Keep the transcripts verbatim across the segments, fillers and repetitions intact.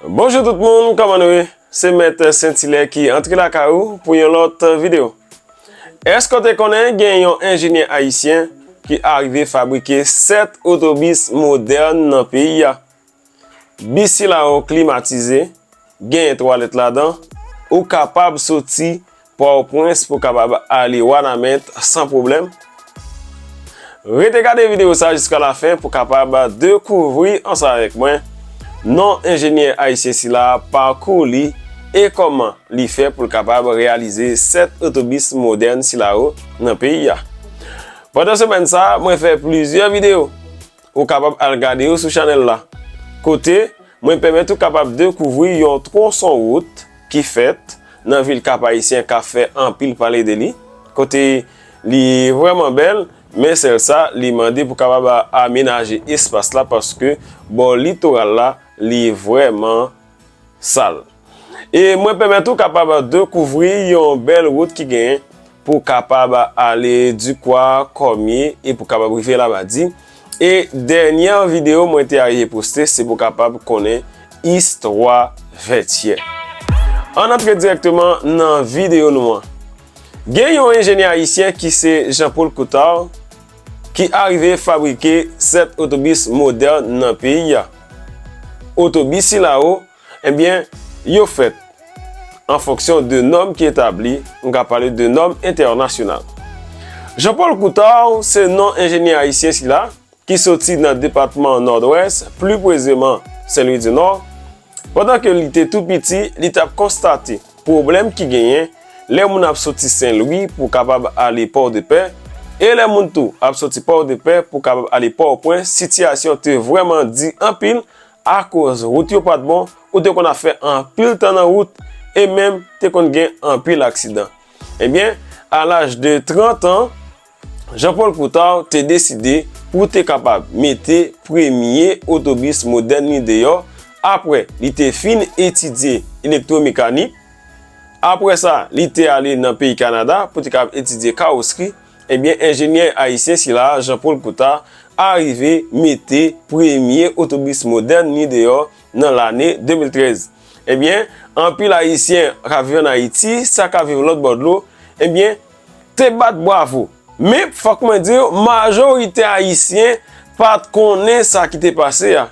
Bonjou tout moun, kòman nou ye? Se Mèt Sentilè ki antre lakay ou pou yon lòt videyo. Èske w te konnen gen yon enjenyè ayisyen ki arive fabrike sèt otobis modèn nan peyi a? Bis sila yo klimatize, genyen twalèt ladan, ou kapab soti Pòtoprens pou kapab ale Wanament san pwoblèm. Rete gade videyo sa jiska lafen pou kapab dekouvri ansanm avèk mwen non enjenyè ayisyen sila, pakou li e kòman li fè pou l kapab reyalize sèt otobis modèn sila yo nan peyi a. Pandan semèn sa, mwen fè plizyè videyo. Ou kapab al gade yo sou chanèl la, kote mwen pèmèt ou kapab dekouvri yon twonson wout ki fèt nan vil Kap Ayisyen k ap fè anpil pale de li, kote li vrèman bèl, men sèl sa, li mande pou kapab amenaje espas la paske bò litoral la, li vrèman sal. E mwen pèmèt ou kapab dekouvri yon bèl wout ki genyen pou kapab ale Dikwa, Kòmye e pou kapab rive Labadi. E dènyè videyo mwen te arive poste, se pou kapab konnen istwa Vètyè. Ann antre dirèkteman nan videyo nou an. Gen yon enjenyè ayisyen ki se Jean Paul Coutard ki arive fabrike sèt otobis modèn nan peyi a. Otobis sila yo, ebyen, yo fèt an fonksyon de nòm ki etabli, m ka pale de nòm entènasyonal. Jean Paul Coutard se non enjenyè ayisyen sila ki soti nan depatman Nòdwès, pli presizeman Sen Lwi di Nò. Pandan ke li te tou piti, li t ap konstate pwoblèm ki genyen lè moun ap soti Sen Lwi pou kapab ale Pòdepè, e lè moun tou ap soti Pòdepè pou kapab ale Pòtoprens, sitiyasyon te vrèman di anpil akoz wout yo pa t bon, ou te konn ap fè anpil tan nan wout, e menm te konn gen anpil aksidan. Ebyen, a laj de trant an, Jean Paul Coutard te deside pou te kapab mete premye otobis modèn li deyò, apre li te fin etidye elektwomekanik. Apre sa, li te ale nan peyi Kanada pou te kapab etidye kawosri. Ebyen, enjenyè ayisyen sila, Jean Paul Coutard, arive mete premye otobis modèn li deyò nan lane de mil trèz. Ebyen, anpil Ayisyen k ap viv ann Ayiti, sa k ap viv lòt bò dlo, ebyen, te bat bwavo. Men, fòk mwen di w, majorite Ayisyen pa t konnen sa ki te pase a.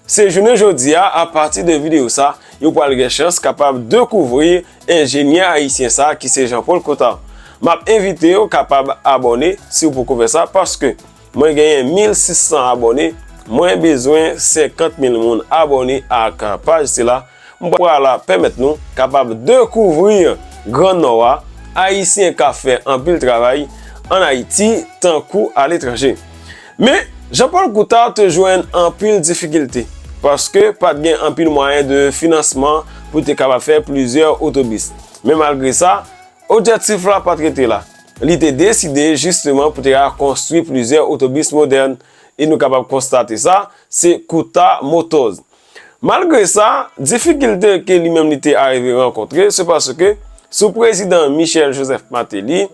Se jounen jodi a, apati de videyo sa, yo pral gen chans kapab dekouvri enjenyè ayisyen sa ki se Jean Paul Coutard. M ap envite w kapab abòne si w poko fè sa, paske mwen genyen mil sis san abòne, mwen bezwen senkant mil moun abòne ak paj sila. M pral pèmèt nou kapab dekouvri Gran Nò a, Ayisyen k ap fè anpil travay ann Ayiti tankou aletranje. Men, Jean Paul Coutard te jwenn anpil difikilte, paske pa t gen anpil mwayen de finansman pou te kapab fè plizyè otobis. Men malgre sa, objektif la pa t rete la. Li te deside jisteman pou te ka konstwi plizyè otobis modèn, e nou kapab konstate sa, se Coutard Motors. Malgre sa, difikilte ke li menm li te arive rankontre, se paske sou prezidan Michel Joseph Martelly,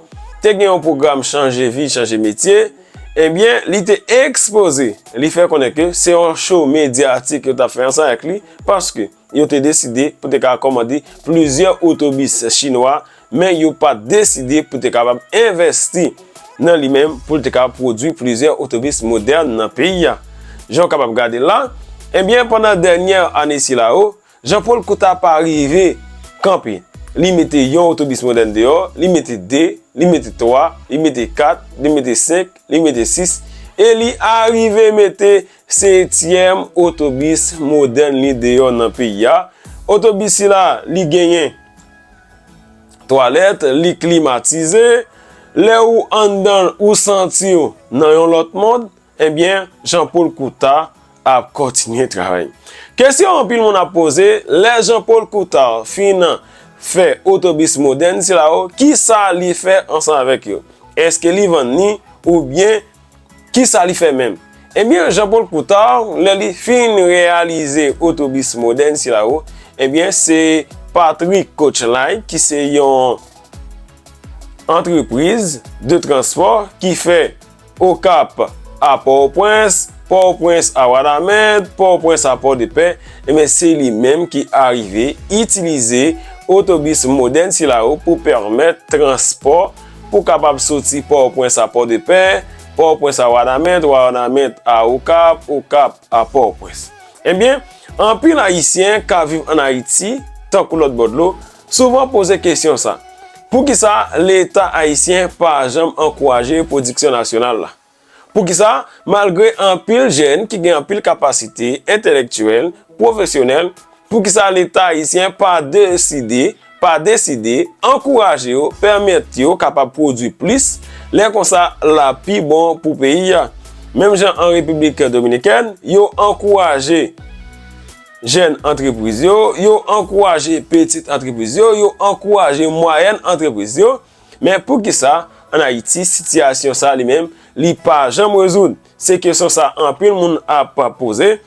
te gen yon pwogram chanje vi, chanje metye, ebyen, li te ekspoze, li fè konnen ke se yon cho medyatik yo t ap fè ansanm avèk li, paske yo te deside pou te ka kòmande plizyè otobis chinwa, men yo pa t deside pou te kapab envèsti nan li menm pou l te kapab pwodui plizyè otobis modèn nan peyi a. Jan w kapab gade la, ebyen, pandan dènyè ane sila yo, Jean Paul Coutard pa rive kanpe. Li mete yon otobis modèn deyò, li mete de, li mete twa, li mete kat, li mete senk, li mete sis, e li arive mete setyèm otobis modèn li deyò nan peyi a. Otobis sila, li genyen twalèt, li klimatize. Lè ou anndan l, ou santi w nan yon lòt mond. Ebyen, Jean Paul Coutard ap kontinye travay. Kesyon anpil moun ap poze, lè Jean Paul Coutard fin fè otobis modèn sila yo, kisa li fè ansanm avèk yo? Èske li vann li oubyen kisa li fè menm? Ebyen, Jean Paul Coutard, lè li fin reyalize otobis modèn sila yo, ebyen, se Patrick Cocheline, ki se yon antrepriz de transpò ki fè Okap a Pòtoprens, Pòtoprens a Wadamèt, Pòtoprens a Pòdepè, ebyen, se li menm ki arive itilize otobis modèn sila yo pou pèmèt transpò pou kapab soti Pòtoprens a Pòdepè, Pòtoprens a Wadamèt, Wadamèt a Okap, Okap a Pòtoprens. Ebyen, anpil Ayisyen k ap viv ann Ayiti, tankou lòt bò dlo, souvan poze kesyon sa, poukisa Leta ayisyen pa janm ankouraje pwodiksyon nasyonal la? Poukisa, malgre anpil jèn ki gen anpil kapasite entèlektyèl, pwofesyonèl, poukisa Leta ayisyen pa deside, pa deside ankouraje yo, pèmèt yo kapab pwodui plis, lè konsa l ap pi bon pou peyi a? Menm jan an Repiblik Dominikèn, yo ankouraje jèn antrepriz yo, yo ankouraje pitit antrepriz yo, yo ankouraje mwayèn antrepriz yo. Men poukisa ann Ayiti, sitiyasyon sa li menm, li pa janm rezoud? Se kesyon sa anpil moun ap poze.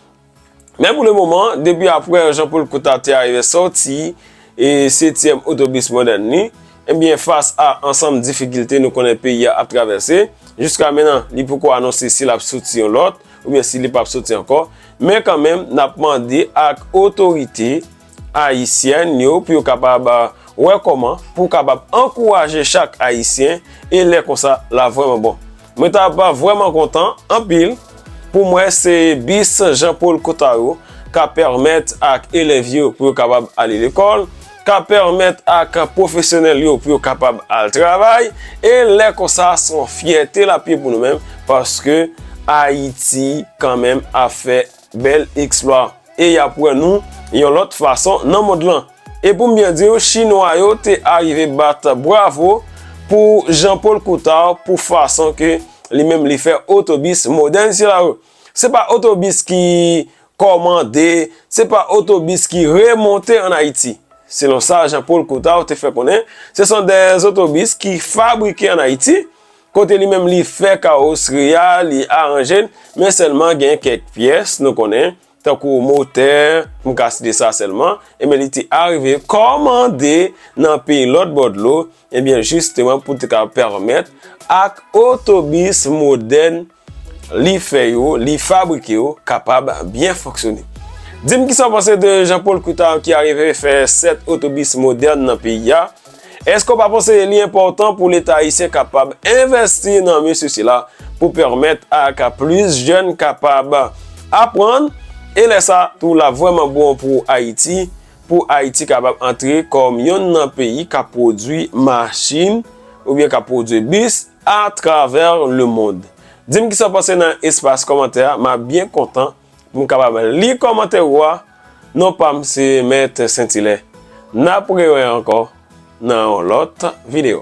Men pou le moman, depi apre Jean Paul Coutard te arive sòti e setyèm otobis modèn li, ebyen, fas a ansanm difikilte nou konnen peyi a ap travèse, jiska mennan, li poko anonse si l ap soti yon lòt, oubyen si li p ap soti ankò. Men kanmenm, n ap mande ak otorite ayisyèn yo pou yo kapab, a, wè kòman pou kapab ankouraje chak Ayisyen, e lè konsa, l ap vrèman bon. Mwen t ap vrèman kontan anpil pou m wè se bis Jean Paul Coutard yo k ap pèmèt ak elèv yo pou yo kapab ale lekòl, k ap pèmèt ak pwofesyonèl yo pou yo kapab al travay, e lè konsa, se yon fyète l ap ye pou nou menm, paske Ayiti kanmenm ap fè bèl eksplwa. E y ap wè nou yon lòt fason nan mond lan. E pou m byen di w, Chinwa yo te arive bat bravo pou Jean Paul Coutard pou fason ke li menm li fè otobis modèn sila yo. Se pa otobis ki kòmande, se pa otobis ki remonte ann Ayiti. Selon sa Jean Paul Coutard te fè konnen, se son de otobis ki fabrike ann Ayiti, kote li menm li fè kawosri a, li aranje l, men sèlman gen kèk pyès, nou konnen, tankou motè, m ka site sa sèlman, ebyen, li te arive kòmande nan peyi lòt bò dlo, ebyen, jisteman, pou te ka pèmèt ak otobis modèn li fè yo, li fabrike yo, kapab byen fonksyone. Di m kisa w panse de Jean Paul Coutard ki arive fè sèt otobis modèn nan peyi a? Èske w pa panse li enpòtan pou Leta ayisyen kapab envèsti nan mesye sila pou pèmèt ak plis jèn kapab aprann? E lè sa tou, l ap vrèman bon pou Ayiti, pou Ayiti kapab antre kòm yonn nan peyi k ap pwodui machin oubyen k ap pwodui bis atravè lemonn. Di m kisa w panse nan espas kòmantè a, m ap byen kontan pou m kapab li kòmantè ou a. Non pa m se Mèt Sentilè. N ap rewè ankò nan yon lòt videyo.